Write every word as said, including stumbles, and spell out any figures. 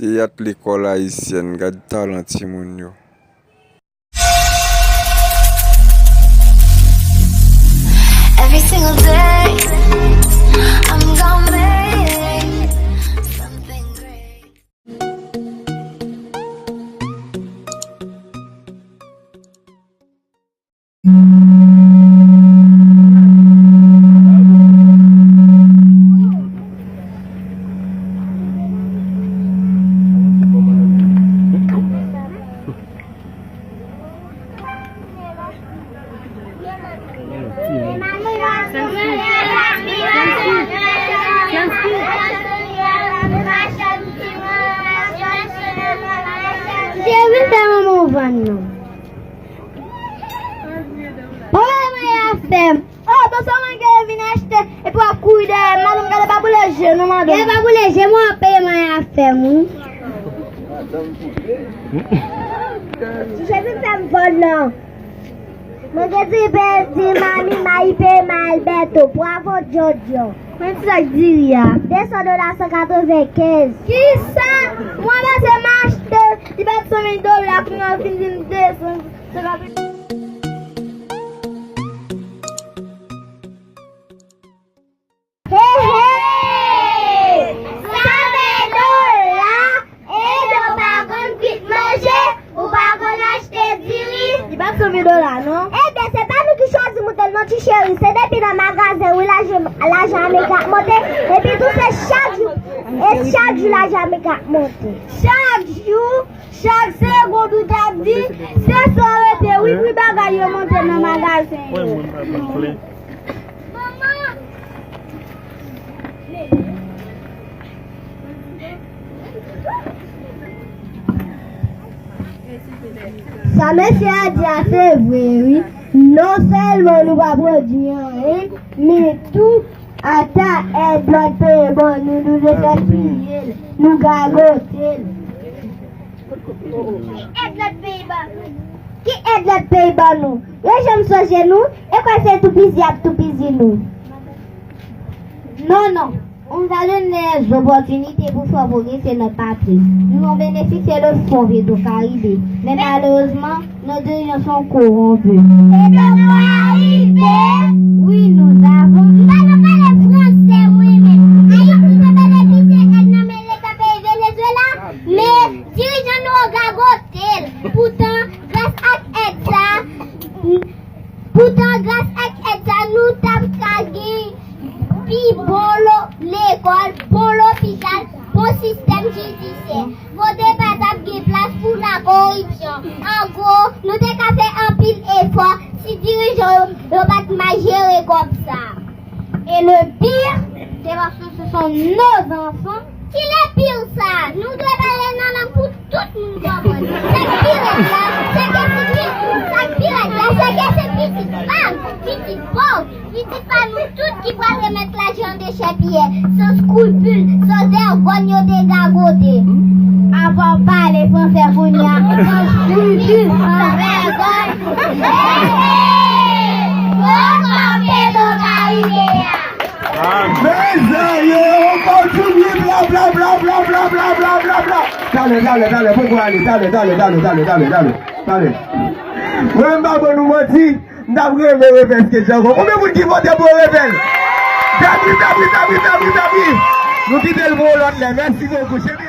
Teyat lekòl ayisyèn, gad talan timoun yo. Every single day, I'm gonna make something great. Jezi fè manman w vann non. Papa mwen a fè m. Oh, bon, sa mwen gen vin achte, epi w ap kouri dèyè m, madanm, gade pa boule je non, madanm. Gade pa boule je, mwen ap peye mwen a fè m, wi. Jezi fè m vòl non. Mwen gen di pe di mami mayi peye ma Alberto, bravo Jojo. Mwen ti sa k diri a. De san dola san katrevenkenz. Kisa? Mwen pase m achte, li bat san mil dola, kounye a fin vin de san, san katrevenkenz. Hey, hey! Sa vle do la, e do pa konn kwit manje, ou pa konn achte diri. Li pa t san mil dola, non? Ebyen, se pa nou ki chwazi moute l, non, ti cheri. Se depi nan magazen, wi, lajan, lajan Amerik ap monte. Epi tou, se chak jou, e chak jou lajan Amerik ap monte. Chak jou? Chak segond ou t ap di, se sa w rete wi, pri bagay yo monte nan magazen yo. Sa mesye a di a se vre wi. Non sèlman nou pa pwodui anyen, men tou ata èd lòt peyi ban nou, nou degaspiye l, nou gagote l. Ki èd lòt peyi ban nou? Ki èd lòt peyi ban nou? Yo janm sonje nou? E kwè se toupizi y ap toupizi nou? Non, non. On va donner les opportunités pour faire progresser notre patrie. Nous avons bénéficié de fonds Petro-Caribe, mais malheureusement, nos dirigeants sont corrompus. Petro-Caribe? Oui, nous avons. M pa nan pale fransè, mwen menm. Ayiti te benefisye èd nan men Leta peyi Venezuela, men dirijan nou yo gagote l. Poutan, gras ak èd sa, poutan, gras ak èd sa, nou t ap ka gen pi bon lo-, lekòl, bon lopital, bon sistèm jidisyè. Kote pa t ap gen plas pou lakoripsyon. An gwo, nou te ka fè anpil efò si dirijan yo, yo pa t mal jere kòb sa. Et le pire, c'est parce que ce sont nos enfants. Ki le pire sa? Nou dwe pale nan lang pou tout moun konprann. Sa k pi rèd la, se ke si pi, sa k pi rèd la, se ke se pitit pa m, pitit pa w, pitit pa nou tout ki pral remèt lajan dechèpiyè, san skrupil, san vègòny yo te gagote. Apa w pale fransè kounye a, san skrupil, san vègòny. Hey, hey! Bon kanpe nan Karibe a! Mezanmi, on kontinye bla, bla, bla. Talè, talè, talè, poko ale, talè, talè, talè. Mwen menm pa ban nou manti, m t ap renmen refè sketch la ankò. Konbyen moun ki vote pou yo refè l? Tabli, tabli, tabli, tabli, tabli. Nou kite l pou yon lòt lè. Mèsi bokou. Cheri,